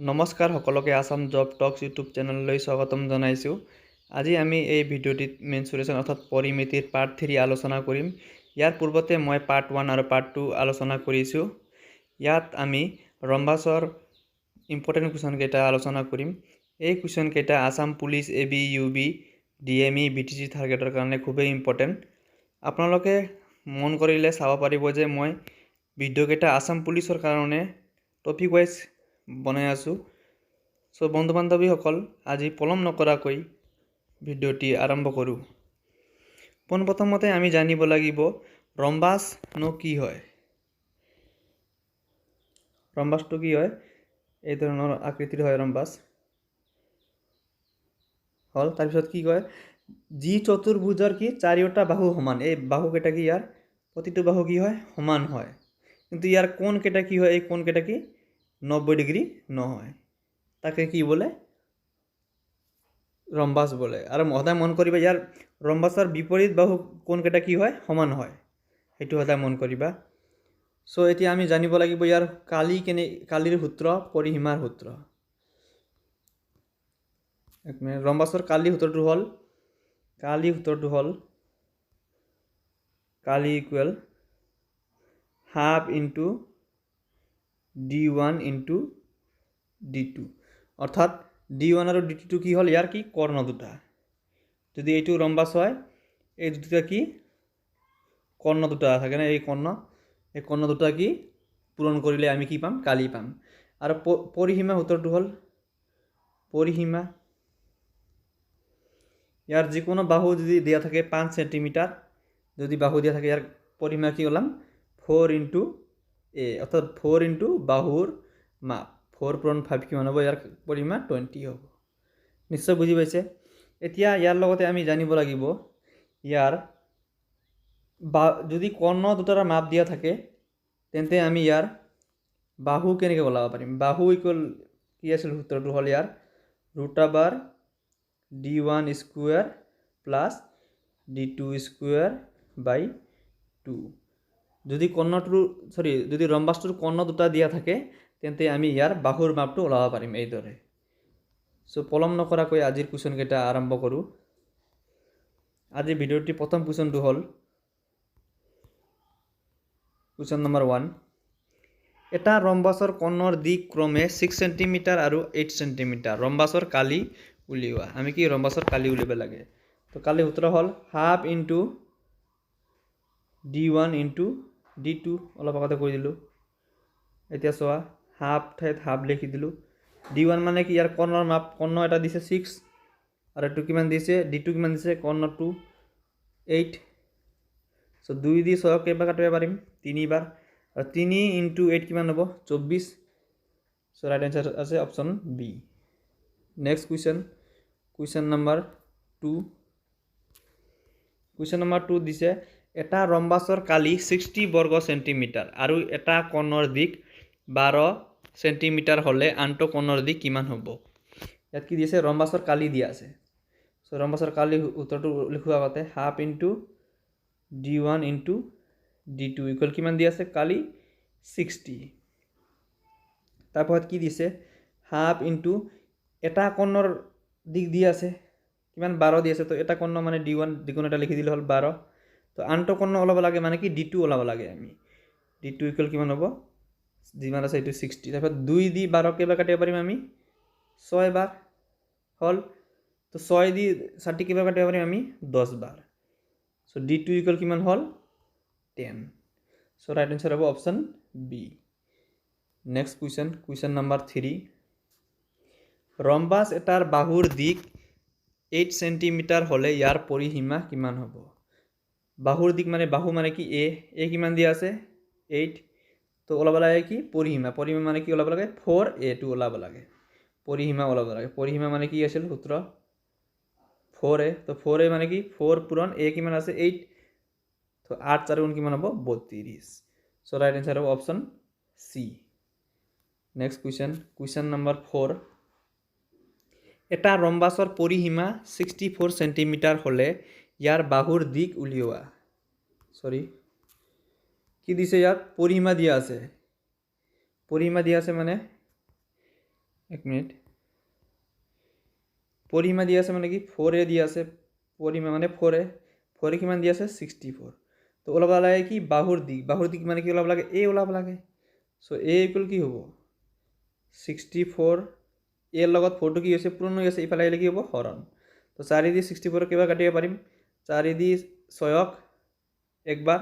নমস্কাৰ, সকলোকে আছাম জব টক্স ইউটিউব চেনেললৈ স্বাগতম জনাইছোঁ। আজি আমি এই ভিডিঅ'টিত মেনচুৰেশ্যন অৰ্থাৎ পৰিমিতিৰ পাৰ্ট 3 আলোচনা কৰিম। ইয়াৰ পূৰ্বতে মই পাৰ্ট 1 আৰু পাৰ্ট 2 আলোচনা কৰিছোঁ। ইয়াত আমি ৰম্বাছৰ ইম্পৰ্টেণ্ট কুৱেশ্যনকেইটা আলোচনা কৰিম। এই কুৱেশ্যনকেইটা Assam police, A B, U B, D M E, B T C third গ্ৰেডৰ কাৰণে খুবেই ইম্পৰ্টেণ্ট। আপোনালোকে মন কৰিলে চাব পাৰিব যে মই ভিডিঅ'কেইটা আছাম পুলিচৰ কাৰণে টপিক ৱাইজ বনাই আছোঁ। চ' বন্ধু বান্ধৱীসকল, আজি পলম নকৰাকৈ ভিডিঅ'টি আৰম্ভ কৰোঁ। পোনপ্ৰথমতে আমি জানিব লাগিব ৰম্বাছনো কি হয়। ৰম্বাছটো কি হয়? এই ধৰণৰ আকৃতিৰ হয় ৰম্বাছ হ'ল। তাৰপিছত কি কয়? যি চতুৰ্ভুজৰ কি চাৰিওটা বাহু সমান। এই বাহুকেইটা কি? ইয়াৰ প্ৰতিটো বাহু কি হয়? সমান হয়। কিন্তু ইয়াৰ কোণকেইটা কি হয়? এই কোণকেইটা কি 90 ডিগ্ৰী নহয়, তাকে কি বোলে? ৰম্বাছ বোলে। আৰু সদায় মন কৰিবা, ইয়াৰ ৰম্বাছৰ বিপৰীত বাহু কোণকেইটা কি হয়? সমান হয়। সেইটো সদায় মন কৰিবা। চ' এতিয়া আমি জানিব লাগিব ইয়াৰ কালি কেনে, কালিৰ সূত্ৰ, পৰিসীমাৰ সূত্ৰ। এক মিনিট। ৰম্বাছৰ কালি সূত্ৰটো হ'ল কালি equal half into D one into D two. অৰ্থাৎ ডি ওৱান আৰু ডি টুটো কি হ'ল? ইয়াৰ কি কৰ্ণ দুটা। যদি এইটো ৰম্বাছ হয়, এই দুটা কি কৰ্ণ দুটা থাকে না, এই কৰ্ণ দুটা কি পূৰণ কৰিলে আমি কি পাম? কালি পাম। আৰু পৰিসীমা সূত্ৰটো হ'ল, পৰিসীমা ইয়াৰ যিকোনো বাহু যদি দিয়া থাকে, 5 চেণ্টিমিটাৰ যদি বাহু দিয়া থাকে, ইয়াৰ পৰিসীমা কি ওলাম? ফ'ৰ ইণ্টু এ, অৰ্থাৎ ফ'ৰ ইণ্টু বাহুৰ মাপ। ফ'ৰ পূৰণ ফাইভ কিমান হ'ব? ইয়াৰ পৰিসীমা 20 হ'ব। নিশ্চয় বুজি পাইছে। এতিয়া ইয়াৰ লগতে আমি জানিব লাগিব, ইয়াৰ বা যদি কৰ্ণ দুটাৰ মাপ দিয়া থাকে, তেন্তে আমি ইয়াৰ বাহু কেনেকৈ ওলাব পাৰিম? বাহু ইকুৱেল কি আছিল? সূত্ৰটো হ'ল ইয়াৰ root over D one square plus D two square by two. যদি কৰ্ণটোৰ, চৰি, যদি ৰম্বাছটোৰ কৰ্ণ দুটা দিয়া থাকে, তেন্তে আমি ইয়াৰ বাহুৰ মাপটো ওলাব পাৰিম এইদৰে। চ' পলম নকৰাকৈ আজিৰ কুৱেশ্যনকেইটা আৰম্ভ কৰোঁ। আজিৰ ভিডিঅ'টিৰ প্ৰথম কুৱেশ্যনটো হ'ল কুৱেশ্যন নম্বৰ 1। এটা ৰম্বাছৰ কৰ্ণৰ দিশ ক্ৰমে 6 চেণ্টিমিটাৰ আৰু 8 চেণ্টিমিটাৰ, ৰম্বাছৰ কালি উলিওৱা। আমি কি ৰম্বাছৰ কালি উলিয়াব লাগে। তো কালি সূত্ৰ হ'ল half into D one into D two. অলপ আগতে কৈ দিলোঁ। এতিয়া চোৱা, হাফ ঠাইত হাফ লিখি দিলোঁ। ডি ওৱান মানে কি? ইয়াৰ কৰ্ণৰ মাপ। কৰ্ণ এটা দিছে 6 আৰু এইটো কিমান দিছে? ডি টু কিমান দিছে? কৰ্ণ টু 8। চ' দুই দি ছয়ক কেইবাৰ কাটিব পাৰিম? তিনিবাৰ। আৰু 3 ইণ্টু 8 কিমান হ'ব? 24। চ' ৰাইট এনচাৰ আছে option B. Next question, question number 2। Question number 2 দিছে, এটা ৰম্বাছৰ কালি 60 বৰ্গ চেণ্টিমিটাৰ আৰু এটা কৰ্ণৰ দিশ 12 চেণ্টিমিটাৰ হ'লে আনটো কৰ্ণৰ দিশ কিমান হ'ব? ইয়াত কি দিছে? ৰম্বাছৰ কালি দিয়া আছে। চ' ৰম্বাছৰ কালি উত্তৰটো লিখোঁ আগতে। Half into D one into D two equal কিমান দি আছে? কালি 60। তাৰপাছত কি দিছে? হাফ ইণ্টু এটা কৰ্ণৰ দিশ দি আছে কিমান? 12 দি আছে। তো এটা কৰ্ণ মানে ডি ওৱান, যিকোনো এটা লিখি দিলে হ'ল 12। তো আনটো কৰ্ণ ওলাব লাগে, মানে কি ডি টু ওলাব লাগে আমি। ডি টু ইকুৱেল কিমান হ'ব? যিমান আছে এইটো 60। তাৰপিছত দুই দি 12 কেইবাৰ কাটিব পাৰিম আমি? ছয়বাৰ হ'ল। তো ছয় দি 60 কেইবাৰ কাটিব পাৰিম আমি? 10 বাৰ। চ' ডি টু ইকুৱেল কিমান হ'ল? 10। চ' ৰাইট এনচাৰ হ'ব option B. Next question, question number 3। Rhombus এটাৰ বাহুৰ দিশ 8 চেণ্টিমিটাৰ হ'লে ইয়াৰ পৰিসীমা কিমান হ'ব? বাহুৰ দিশ মানে, বাহু মানে কি? এ। এ কিমান দিয়া আছে? 8। তো ওলাব লাগে কি? পৰিসীমা। পৰিসীমা মানে কি ওলাব লাগে? ফ'ৰ এ টো ওলাব লাগে। পৰিসীমা ওলাব লাগে। পৰিসীমা মানে কি আছিল সূত্ৰ? ফ'ৰ এ। তো ফ'ৰ এ মানে কি? ফ'ৰ পূৰণ এ কিমান আছে? 8। তো আঠ চাৰি গুণ কিমান হ'ব? 32। চ' ৰাইট এনচাৰ হ'ব option C. Next question, question number 4। এটা ৰম্বাছৰ পৰিসীমা 64 চেণ্টিমিটাৰ হ'লে ইয়াৰ বাহুৰ দিশ উলিওৱা। চৰি, কি দিছে ইয়াত? পৰিসীমা দিয়া আছে। পৰিসীমা দিয়া আছে মানে এক মিনিট, পৰিসীমা দিয়া আছে মানে কি 4a দিয়া আছে, পৰিসীমা মানে 4a, 4a কিমান দিয়া আছে 64। তো ওলাব লাগে কি বাহুৰ দিক, বাহুৰ দিক মানে কি ওলাব লাগে এ ওলাব লাগে। চ' এ ইকুৱেল কি হ'ব 64, এৰ লগত 4টো কি হৈছে পূৰণ হৈ আছে, ইফালে আহিলে কি হ'ব হৰণ। তো 4 দি 64 কেইবাৰ কাটিব পাৰিম, 4 দি 6ক একবাৰ,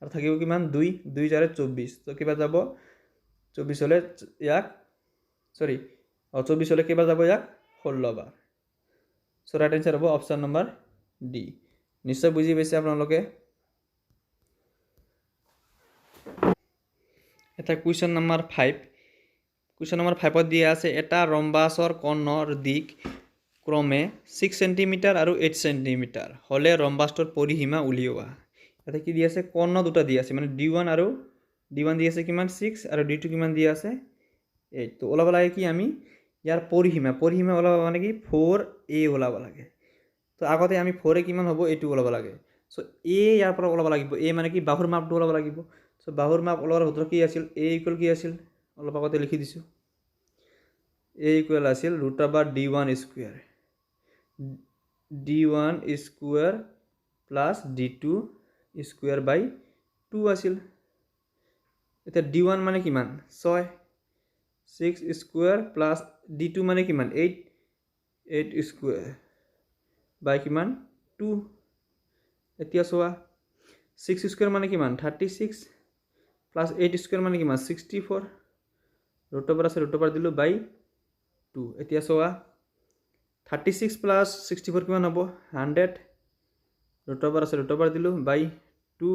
আৰু থাকিব কিমান 2, 2 4 24। তো কিবা যাব 24 হ'লে ইয়াক, চৰি 24 হ'লে কেইবাৰ যাব ইয়াক 16 বাৰ। চ' ৰাইট এনচাৰ হ'ব অপশ্যন নম্বৰ ডি। নিশ্চয় বুজি পাইছে আপোনালোকে। এটা কুৱেশ্যন নম্বৰ 5, কুৱেশ্যন নম্বৰ 5ত দিয়া আছে এটা ৰম্বাছৰ কৰ্ণৰ দিক ক্ৰমে 6 চেণ্টিমিটাৰ আৰু 8 চেণ্টিমিটাৰ হ'লে ৰম্বাছটোৰ পৰিসীমা উলিওৱা। ইয়াতে কি দিয়া আছে কৰ্ণ দুটা দিয়া আছে, মানে D1 আৰু D1 দিয়া আছে কিমান 6 আৰু D2 কিমান দিয়া আছে 8। তো ওলাব লাগে কি আমি ইয়াৰ পৰিসীমা, পৰিসীমা ওলাব মানে কি 4a ওলাব লাগে। তো আগতে আমি 4a কিমান হ'ব এইটো ওলাব লাগে। চ' এ ইয়াৰ পৰা ওলাব লাগিব, এ মানে কি বাহুৰ মাপটো ওলাব লাগিব। চ' বাহুৰ মাপ ওলোৱাৰ সূত্ৰ কি আছিল, এ ইকুৱেল কি আছিল অলপ আগতে লিখি দিছোঁ, এ ইকুৱেল আছিল root over D1 square, D1 square plus D2 square by 2 আছিল। এতিয়া D1 মানে কিমান 6, 6 স্কুৱেৰ প্লাছ D2 মানে কিমান 8, 8 স্কুৱেৰ বাই কিমান 2। এতিয়া চোৱা 6 স্কুৱেৰ মানে কিমান 36 প্লাছ 8 স্কুৱেৰ মানে কিমান 64, ৰুট অভাৰ আছে ৰুট অভাৰ দিলোঁ বাই 2। এতিয়া চোৱা 36 প্লাছ 64 কিমান হ'ব 100, ৰুট অভাৰ আছে ৰুট অভাৰ দিলোঁ বাই 2।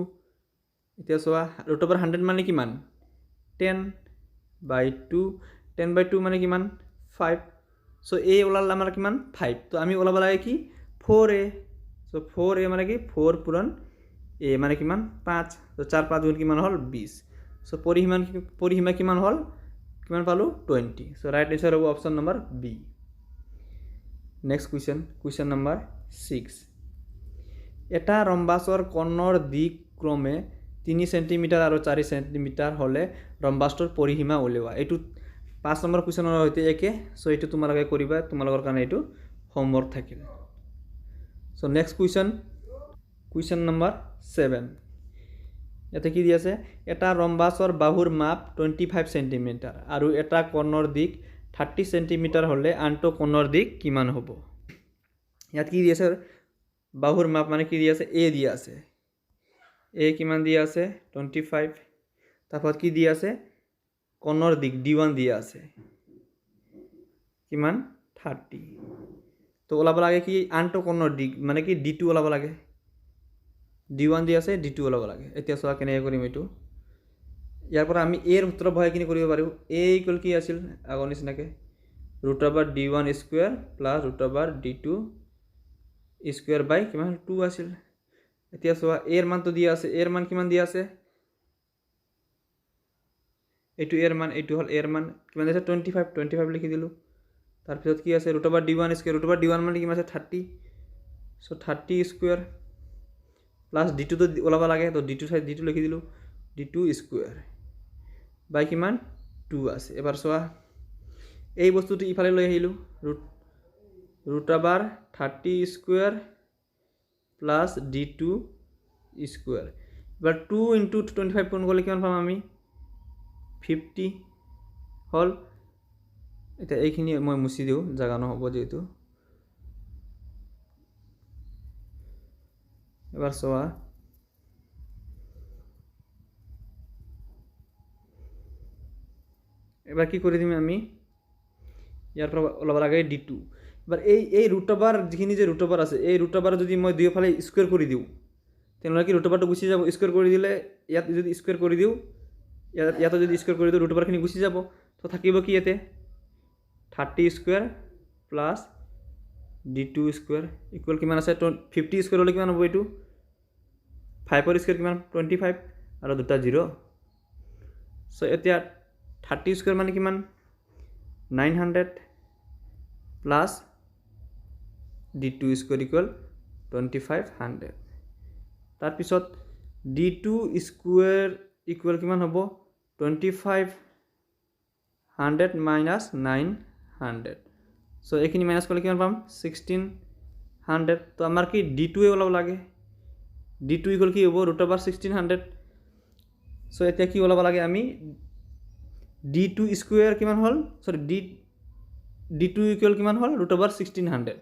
এতিয়া চোৱা ৰুট অভাৰ 100 মানে কিমান 10 বাই 2, 10 বাই 2 মানে কিমান 5। চ' এ ওলাল আমাৰ কিমান 5। তো আমি ওলাব লাগে কি 4a। চ' 4a মানে কি 4 পূৰণ এ মানে কিমান 5। তো 4 5 গুণ কিমান হ'ল 20। চ' পৰিসীমা কিমান হ'ল, কিমান পালোঁ 20। চ' ৰাইট এনচাৰ হ'ব option number B. Next question, question number 6। এটা ৰম্বাছৰ কৰ্ণৰ দিক ক্ৰমে 3 চেণ্টিমিটাৰ আৰু 4 চেণ্টিমিটাৰ হ'লে ৰম্বাছটোৰ পৰিসীমা উলিওৱা। এইটো 5 নম্বৰ কুৱেশ্যনৰ সৈতে একে। চ' এইটো তোমালোকে কৰিবা, তোমালোকৰ কাৰণে এইটো হোমৱৰ্ক থাকিল। So next question, question number 7। ইয়াতে কি দি আছে, এটা ৰম্বাছৰ বাহুৰ মাপ 25 চেণ্টিমিটাৰ আৰু এটা কৰ্ণৰ দিক 30 চেণ্টিমিটাৰ হ'লে আনটো কৰ্ণৰ দিক কিমান হ'ব। ইয়াত কি দি আছে, বাহুৰ মাপ মানে কি দি আছে এ দিয়া আছে, এ কিমান দিয়া আছে 25। তাৰপৰত কি দিয়া আছে কৰ্ণৰ দিক D1 দিয়া আছে কিমান 30। তো ওলাব লাগে কি আনটো কৰ্ণৰ দিক মানে কি D2 ওলাব লাগে, D1 দিয়া আছে D2 ওলাব লাগে। এতিয়া চোৱা কেনেকৈ কৰিম এইটো, ইয়াৰ পৰা আমি এৰ সূত্ৰ বহাই কিনি কৰিব পাৰোঁ। এ ইকুৱেল কি আছিল আগৰ নিচিনাকৈ root over D1 square plus root over D2 square by কিমান 2 আছিল। এতিয়া চোৱা এৰ মানটো দিয়া আছে, এৰ মান কিমান দিয়া আছে, এইটো এৰ মান, এইটো হ'ল এৰ মান কিমান আছে 25, 25 লিখি দিলোঁ। তাৰপিছত কি আছে root over D1 square, root over D1 মানে কিমান আছে 30। চ' 30 স্কুৱেৰ প্লাছ D2টো ওলাব লাগে, তো D2 ঠাইত D2 লিখি দিলোঁ, D2 square by কিমান 2 আছে। এবাৰ চোৱা এই বস্তুটো ইফালে লৈ আহিলোঁ, root over 30 square plus D2 square. এবাৰ 2 ইণ্টু 25 পূৰণ কৰিলে কিমান পাম আমি 50 হ'ল। এতিয়া এইখিনি মই মুচি দিওঁ, জেগা নহ'ব যিহেতু। এবাৰ চোৱা এবাৰ কি কৰি দিম আমি, ইয়াৰ পৰা ওলাব লাগে D2। এবাৰ এই ৰুট অভাৰ যিখিনি যে ৰুট অভাৰ আছে, এই ৰুট অভাৰ যদি মই দুয়োফালে স্কুৱেৰ কৰি দিওঁ তেনেহ'লে কি ৰুট অভাৰটো গুচি যাব। স্কুৱেৰ কৰি দিলে ইয়াত যদি স্কুৱেৰ কৰি দিওঁ, ইয়াতো যদি স্কুৱেৰ কৰি দিওঁ ৰুট অভাৰখিনি গুচি যাব। তো থাকিব কি ইয়াতে 30 square plus D2 square equal কিমান আছে 50 স্কুৱেৰ হ'লে কিমান হ'ব এইটো 5ৰ স্কুৱেৰ কিমান 25 আৰু দুটা 0। চ' এতিয়া 30 স্কুৱেৰ মানে কিমান 900 plus D2 square equal 2500। তাৰপিছত D2 square equal কিমান হ'ব 2500 মাইনাছ 900। 100। চ' এইখিনি মাইনাছ কৰিলে কিমান পাম 1600। তো আমাৰ কি ডি টুৱে ওলাব লাগে, ডি টু ইকুৱেল কি হ'ব ৰুট অভাৰ 1600। চ' এতিয়া কি ওলাব লাগে আমি ডি টু স্কুৱেৰ কিমান হ'ল, চৰি ডি টু ইকুৱেল কিমান হ'ল ৰুট অভাৰ 1600।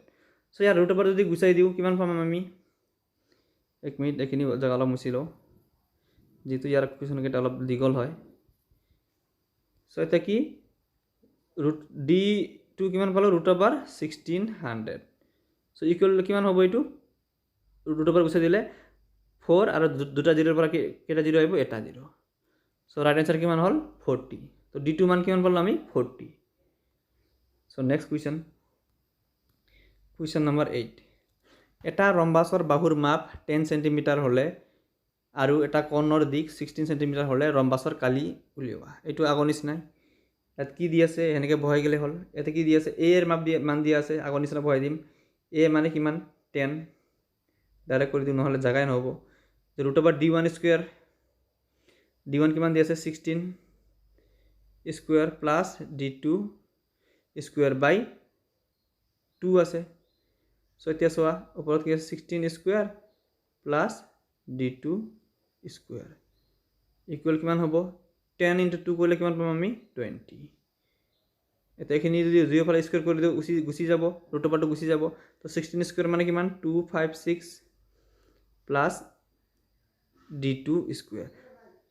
চ' ইয়াৰ ৰুট অভাৰ যদি গুচাই দিওঁ কিমান পাম আমি, এক মিনিট এইখিনি জেগা অলপ মুচি লওঁ যিহেতু ইয়াৰ কুৱেশ্যনকেইটা অলপ দীঘল হয়। চ' এতিয়া কি ৰুট ডি টু কিমান পালোঁ ৰুট অভাৰ 1600। চ' ইকুৱেল কিমান হ'ব এইটো ৰুট অভাৰ গুচাই দিলে 4 আৰু দুটা জিৰ'ৰ পৰা কেইটা জিৰ' আহিব এটা জিৰ'। চ' ৰাইট এনচাৰ কিমান হ'ল 40। তো ডি টু মান কিমান পালোঁ আমি 40। So next question, question number 8। এটা ৰম্বাছৰ বাহুৰ মাপ 10 চেণ্টিমিটাৰ হ'লে আৰু এটা কৰ্ণৰ দিশ 16 চেণ্টিমিটাৰ হ'লে ৰম্বাছৰ কালি উলিওৱা। এইটো আগৰ নিচিনাই, ইয়াত কি দি আছে সেনেকৈ বহাই গ'লে হ'ল। ইয়াতে কি দি আছে এ এৰ মাপ দিয়ে মান দিয়া আছে, আগৰ নিচিনা বহাই দিম। এ মানে কিমান 10, ডাইৰেক্ট কৰি দিম নহ'লে জেগাই নহ'ব। Root over D one square, D one কিমান দি আছে 16 square plus D two square by 2 আছে। চ' এতিয়া চোৱা ওপৰত কি আছে 16 square plus D two square equal কিমান হ'ব 10 ইণ্টু 2 কৰিলে কিমান পাম আমি 20। এতিয়া এইখিনি যদি দুয়োফালে স্কুৱেৰ কৰি দিওঁ গুচি যাব, ৰুট অভাৰটো গুচি যাব। তো 16 স্কুৱেৰ মানে কিমান 256 প্লাছ ডি টু স্কুৱেৰ,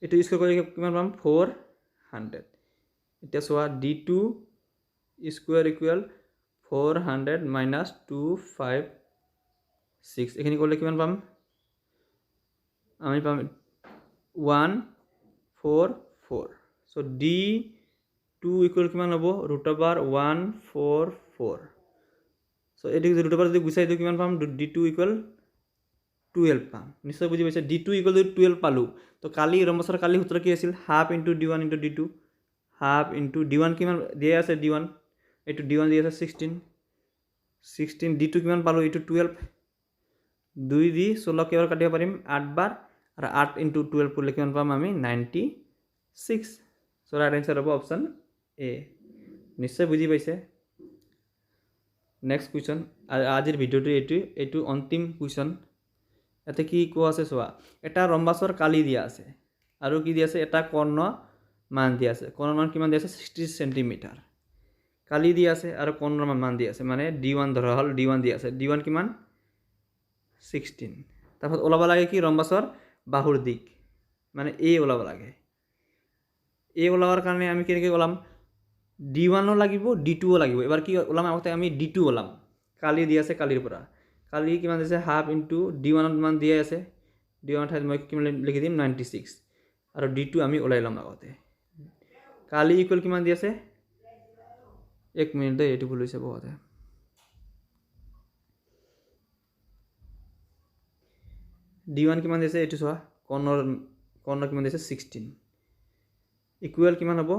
এইটো স্কুৱেৰ কৰিলে কিমান পাম 400। এতিয়া চোৱা D two square equal 400 minus 256, এইখিনি কৰিলে কিমান পাম আমি পাম 144। চ' ডি টু ইকুৱেল কিমান হ'ব ৰুট অভাৰ 144। চ' এইটো ৰুট অভাৰ যদি গুচাই দিওঁ কিমান পাম ডি টু ইকুৱেল 12 পাম। নিশ্চয় বুজি পাইছে, ডি টু ইকুৱেল যদি 12 পালোঁ তো কালি ৰম্বাছৰ কালি সূত্ৰ কি আছিল half into D one into D two, half into D one কিমান দিয়া আছে ডি ওৱান, এইটো ডি ওৱান দিয়া আছে 16, 16 ডি টু কিমান পালোঁ এইটো 12, 2 দি 16 কেইবাৰ কাটিব পাৰিম 8 বাৰ, আৰু 8 ইণ্টু 12 কৰিলে কিমান পাম আমি 96। চ' ৰাইট এনচাৰ হ'ব অপশ্যন এ। নিশ্চয় বুজি পাইছে। নেক্সট কুৱেশ্যন, আজিৰ ভিডিঅ'টো এইটো অন্তিম কুৱেশ্যন। ইয়াতে কি কোৱা আছে চোৱা, এটা ৰম্বাছৰ কালি দিয়া আছে আৰু কি দিয়া আছে এটা কৰ্ণ মান দিয়া আছে, কৰ্ণৰ মান কিমান দিয়া আছে 60 চেণ্টিমিটাৰ কালি দিয়া আছে আৰু কৰ্ণৰ মান দিয়া আছে মানে ডি ওৱান ধৰা হ'ল ডি ওৱান দিয়া আছে, ডি ওৱান কিমান 16। তাৰপাছত ওলাব লাগে কি ৰম্বাছৰ বাহুৰ দিশ মানে এ ওলাব লাগে। এ ওলাবৰ কাৰণে আমি কেনেকৈ ওলাম, ডি ওৱানো লাগিব ডি টুও লাগিব। এবাৰ কি ওলাম আগতে আমি ডি টু ওলাম, কালি দিয়া আছে কালিৰ পৰা কালি কিমান দিছে হাফ ইণ্টু ডি ওৱানত মান দিয়া আছে, ডি ওৱানৰ ঠাইত মই কিমান লিখি দিম 96 আৰু ডি টু আমি ওলাই ল'ম আগতে। কালি ইকুৱেল কিমান দি আছে, এক মিনিট দেই এইটো ভুল হৈছে বহুতে, ডি ওৱান কিমান দিছে এইটো চোৱা কৰ্ণৰ কিমান দিছে 16 ইকুৱেল কিমান হ'ব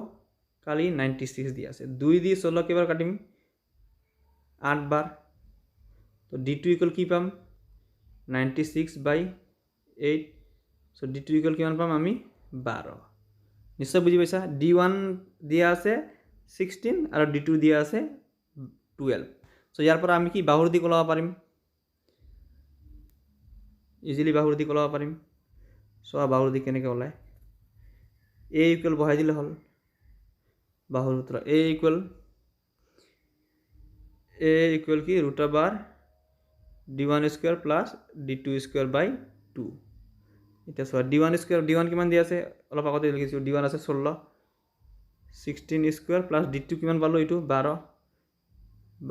কালি 96 দি আছে, 2 দি 16 কেইবাৰ কাটিম 8 বাৰ, তো ডি টু ইকুৱেল কি পাম 96/8। চ' ডি টু ইকুৱেল কিমান পাম আমি 12। নিশ্চয় বুজি পাইছা, ডি ওৱান দিয়া আছে 16 আৰু ডি টু দিয়া আছে 12। চ' ইয়াৰ পৰা আমি কি বাহুৰ দিশ ওলাব পাৰিম, ইজিলি বাহুৰ দিশ ওলাব পাৰিম। চোৱা বাহুৰ দিশ কেনেকৈ ওলায়, এ ইকুৱেল বহাই দিলে হ'ল বাহুৰ সূত্ৰ, এ ইকুৱেল কি root over D one square plus D two square by 2। এতিয়া চোৱা D one square D one কিমান দিয়া আছে অলপ আগতে লিখিছোঁ, ডি ওৱান আছে 16, 16 স্কুৱেৰ প্লাছ ডি টু কিমান পালোঁ এইটো 12,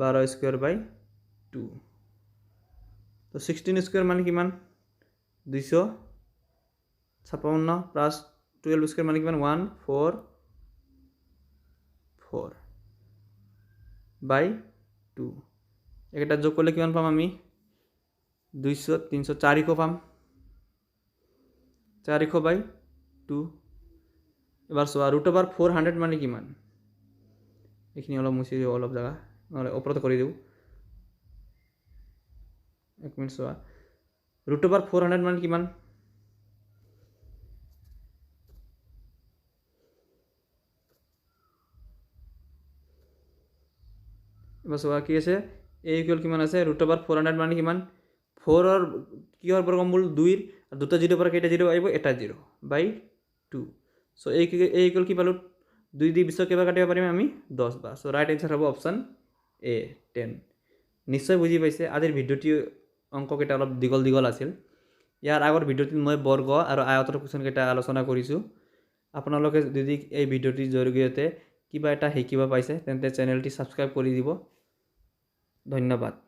12 স্কুৱেৰ বাই 2। তো 16 স্কুৱেৰ মানে কিমান 256 প্লাছ 12 স্কুৱেৰ মানে কিমান 144 বাই 2। এইকেইটা যোগ কৰিলে কিমান পাম আমি 200 300 400 পাম, 400 বাই 2। এবাৰ চোৱা ৰুট অভাৰ 400 মানে কিমান, এইখিনি অলপ মুচি দিওঁ অলপ জেগা নহ'লে ওপৰত কৰি দিওঁ, এক মিনিট চোৱা ৰুট অভাৰ 400 মানে কিমান, এবাৰ চোৱা কি আছে, এ ইকুৱেল কিমান আছে, ৰুট অভাৰ 400 মানে কিমান, ফ'ৰৰ কিহৰ বৰ্গমূল, দুইৰ, দুটা জিৰ' পৰা কেইটা জিৰ' আহিব, এটা জিৰ' বাই টু। চ' এই ইকুৱেল কি পালোঁ, দুই দি বিছক কেইবাৰ কাটিব পাৰিম আমি, 10 বাৰ। চ' ৰাইট এনচাৰ হ'ব অপশ্যন এ 10। নিশ্চয় বুজি পাইছে। আজিৰ ভিডিঅ'টি অংককেইটা অলপ দীঘল দীঘল আছিল। ইয়াৰ আগৰ ভিডিঅ'টিত মই বৰ্গ আৰু আয়তৰ কুৱেশ্যনকেইটা আলোচনা কৰিছোঁ। আপোনালোকে যদি এই ভিডিঅ'টিৰ জৰিয়তে কিবা এটা শিকিব পাইছে তেন্তে চেনেলটি ছাবস্ক্ৰাইব কৰি দিব। ধন্যবাদ।